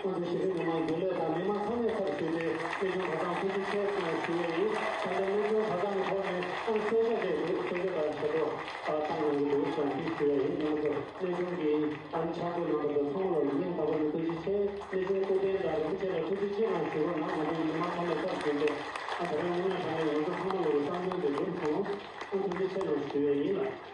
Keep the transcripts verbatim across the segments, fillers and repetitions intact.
ཁོང་ཚོ་ཞི་བདེ་མི་མང་རྒྱུན་ལས་དང་མི་མང་ཚང་མས་ཚབ་ཞུས་ཏེ་གནས་ཆུང་གྲྭ་ཚང་ཐུགས་རྗེ་ཆེ་ཞུ་ཡས་ཡིན། ད་ལྟ་གནས་ཆུང་གྲྭ་ཚང་གི་ཐོག་ནས་ཨང་གསལ་བཤད་དེ་འདུག་གསལ་བཤད་དང་ཞབས་བྲོ་བཏང་གནང་གི་འདུག་ཞེས་འདི་ཞུ་ཡས་ཡིན། ང་ཚོ་གནས་ཆུང་གི་ཨང་ཕྱག་ཐོག་ནང་དུ་ཚང་མ་ལ་ཡིན་ནས་ད་བར་ནས་ཐུགས་རྗེ་ཆེ། གནས་ཆུང་སྐུ་རྟེན་དང་རིན་པོ་ཆེ་ལ་ཐུགས་རྗེ་ཆེ་གནང་ཞུ་རོགས་གནང་། ང་ཚོ་མི་མང་ཚང་མས་ཚབ་ཞུས་ཏེ་ཨང་ད་རེས་དངོས་གནས་དྲང་གནས་ང་ཚོ་ཚང་མ་ལ་བསམ་དོན་དེ་འགྲུབ་སོང་། ཨང་ཐུགས་རྗེ་ཆེ་གནང་ཞུ་ཡས་ཡིན་ལགས།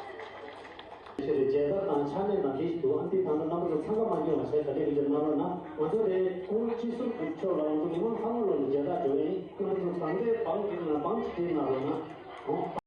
ཆེ་བའི་མཇལ་དར་དང་ཕྱག་ལེན་དང་དེ་བཞིན་དུ་ཨ་འདི་དང་པོ་རྣམ་པ་ཚོ་འཚང་ཁ་མ་སྐྱེ་བ་བྱས་ག་ལེ་ག་ལེ་གནང་རོགས་གནང་། ང་ཚོ་དེ་སྐུ་ངོ་སྤྱི་ཟུར་གྱི་ཕྱོགས་ལ་ང་ཚོ་མི་མང་ཚང་མ་ལོ་ལ་མཇལ་དར་འགྲོ་ཡིན། རྣམ་པ་ཚོ་གང་འདྲའི་བང་བསྒྲིགས་ན་བང་ཅིག་བསྒྲིགས་གནང་རོགས་གནང་།